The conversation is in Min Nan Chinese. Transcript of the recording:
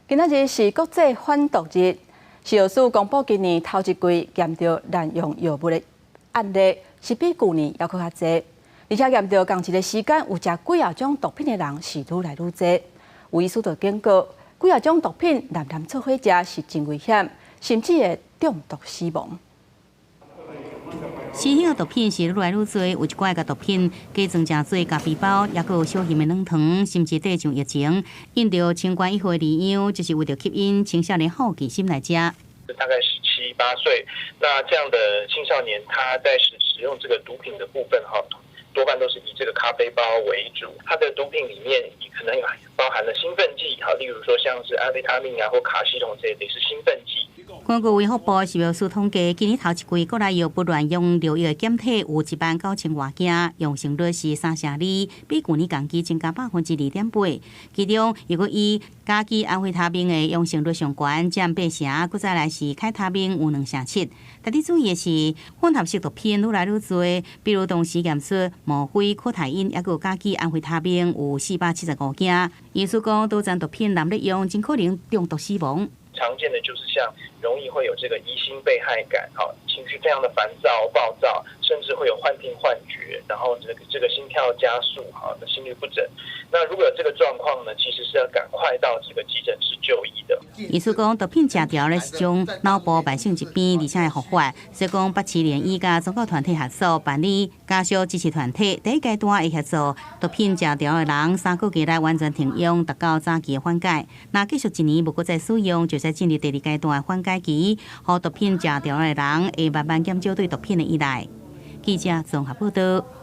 今仔日是國際反毒日，食藥署公布今年頭一季驗著濫用藥物的案例，是比舊年猶閣較濟。而且驗著仝一个時間有食幾仔種毒品的人是愈來愈濟。有醫師就警告，幾仔種毒品濫濫做伙食是真危險，甚至會中毒死亡。新興的毒品是愈來愈濟，有一寡共毒品加裝成做咖啡包，抑閣有小型的軟糖，甚至缀上疫情，印著清冠一號的字樣，就是為著吸引青少年好奇心來食。大概17、8歲，那這樣的青少年，他在使用這個毒品的部分，哈，多半都是以這個咖啡包為主。它的毒品裡面可能有包含了興奮劑，哈，例如說像是安非他命啊或卡西酮這類是興奮劑。根據衛福部食藥署統計，今年頭一季國內藥物濫用尿液檢體有1萬9千外件，陽性率是3成2，比舊年同期增加2.8%。其中，如果以甲基安非他命的陽性率上懸，佔8成，閣再來是凱他命有2成7。特別注意的是，混合式毒品愈來愈濟，比如同時檢出嗎啡、可待因，抑閣有甲基安非他命有475件。醫師講，多種毒品濫用，真可能中毒死亡。常見的就是像容易會有這個疑心被害感，哈，情緒非常的煩躁、暴躁，甚至會有幻聽幻覺，然後這個心跳加速，哈，心律不整。那如果有這個狀況呢，其實是要趕快到這個急診室就醫的。醫師講，毒品食著咧是種腦部慢性疾病，而且會復發。所以講，北市聯醫佮宗教團體合作辦理家屬支持團體，第一階段會協助毒品食著的人3個月內完全停用，達到早期的緩解。若繼續一年無閣再使用，就會使進入第二階段的緩解期，予毒品食著的人會慢慢減少對毒品的依賴。記者綜合報道。